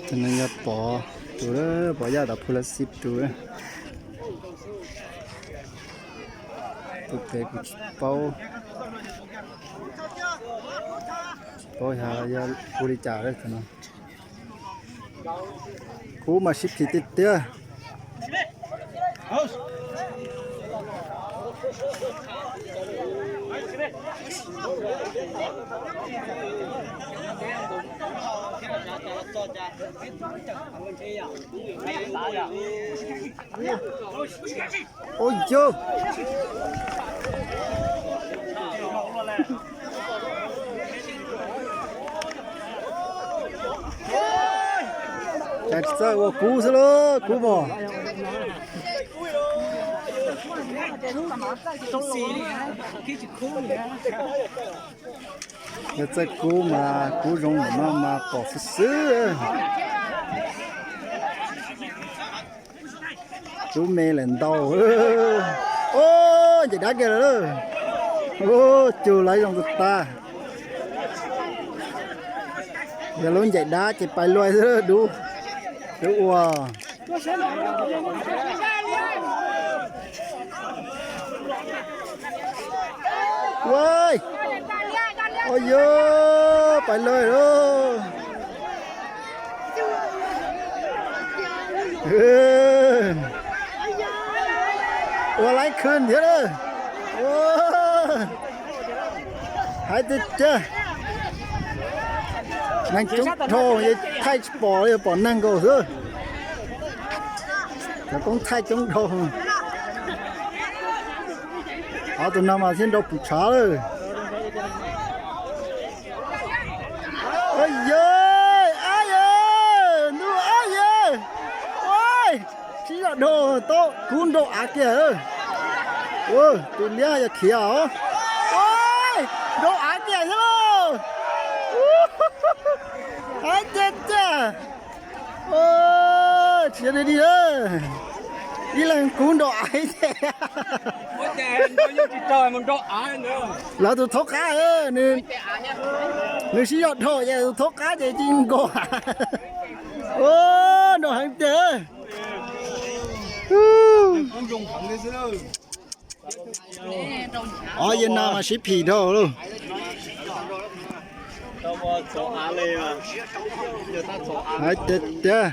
Cov no yog pov tus, pov yaj tom phu la xib tus. Tus pem kuv tsis paub, tsis paub yog ua li cas lawm no. Kub mas sib phim tiag tiag. Ua yog, cas tsis txawj ua kub xwb lauj, kub mog. Yog txawj kub mas kub zoo ntawm no mas pom xwb xwb. Lub me lawm ntau. Ub, ncaim dab kiag lawm. Ub, cug lawv zoo tas tas. Yog lub ncaim dab ces pais luaj xwb dub. Dub ua. Ua, ua yog pais luaj lauj. Ua laib khwb thiab lawm. Hais tiag tiag, neeg coob dhau, thaij tsis pom li, pom neeg nkaus xwb. Cov koob thaij coob dhau. Ob tug no mas thiaj nrau pum tshav lawm. Yawg, ab yawg, ntuj ab yawg, ua, sib zog dhau, tau kub nrau av kiag. Ua, tus liab yog khiav os. Ua, nrau av kiag xwb lauj. Ab tiag tiag. Ua, tsis yog dig dig, ib leeg kub nrau av ces lawv tus thaub qab, nws sib zog dhau ces tus thaub qab ces cia nkaus. Ua, nrau heev tiag. Ob yawg no mas sib phim dhau lauj. Hais tiag tiag.